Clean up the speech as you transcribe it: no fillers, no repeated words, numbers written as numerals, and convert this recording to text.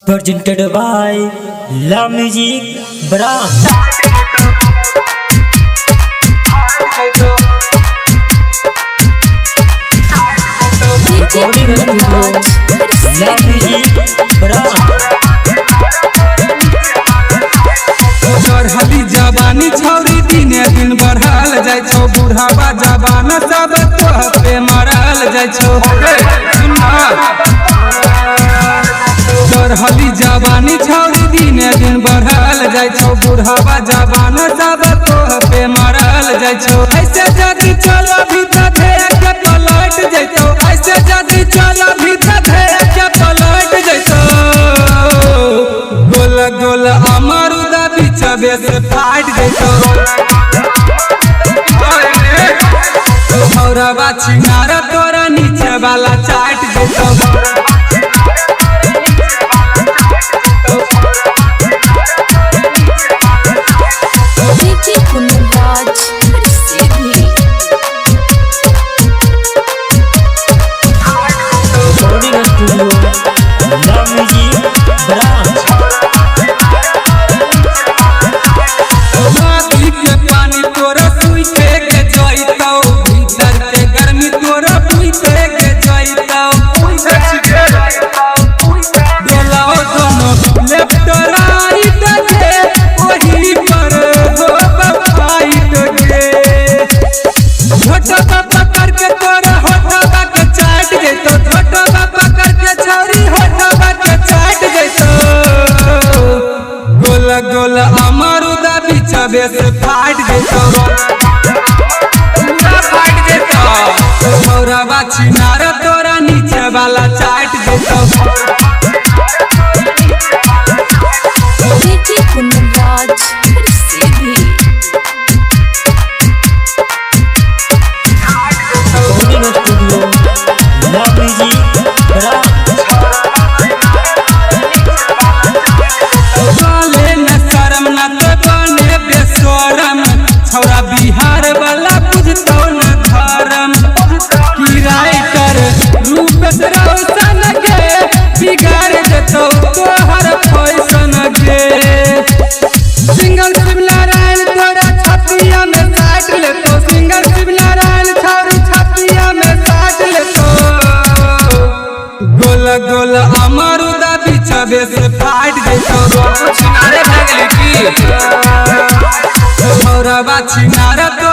Presented by La Music Brand. Recording studio, La Music Brand. चढ़ली जवानी छौरी दिने दिन बढ़ल जाइ छौ, बुढ़ावा जवान सब तोह पे मरल जाइ छौ। ए, सुन ना। चढ़ली जवानी छौरी दिने दिन बढ़ल जाइ छौ, बुढ़ावा जवान सब तोह पे मरल जाइ छौ। ऐसे जदि चलबही त धेर के पलट जइतौ, ऐसे जदि चलबही त धेर के पलट जइतौ। गोल गोल अमरूद बिचबे से फाट जइतौ। छौरवा छिनार तोरा नीचे वाला चाट जइतौ। DJ Kunraj Siddhi. Recording studio, La Music Brand. नदी के पानी तोरा सुइखे के जइतौ, भीतर के गर्मी तोरा पीते के जइतौ। डोलाओ दोनों लेफ्ट राइट के, ओही पर हो फाइट के। झोटवा पकड़ के तोरा होठवा के चाट जइतौ, झोटवा पकड़ के छौरी होठवा के चाट जइतौ। गोल गोल अमरूद बिचबे से फाट जइतौ, पूरा फाट जइतौ। छौरवा छिनार तोरा नीचे वाला चाट जइतौ। DJ Kunraj Siddhi. Recording studio, La Music Brand. बोले न शरम न तो बने बेशरम, छौरा बिहार वाला बुझतौ न धर्म। की राइटर रूप रोशन के बिगाड़ देतौ तोहर फैशन गे। सिंगर शिव नारायण तोरा छतिया में साट लेतौ, सिंगर शिव नारायण छौरी छतिया में साट लेतौ। गोल गोल अमरूद बिचबे से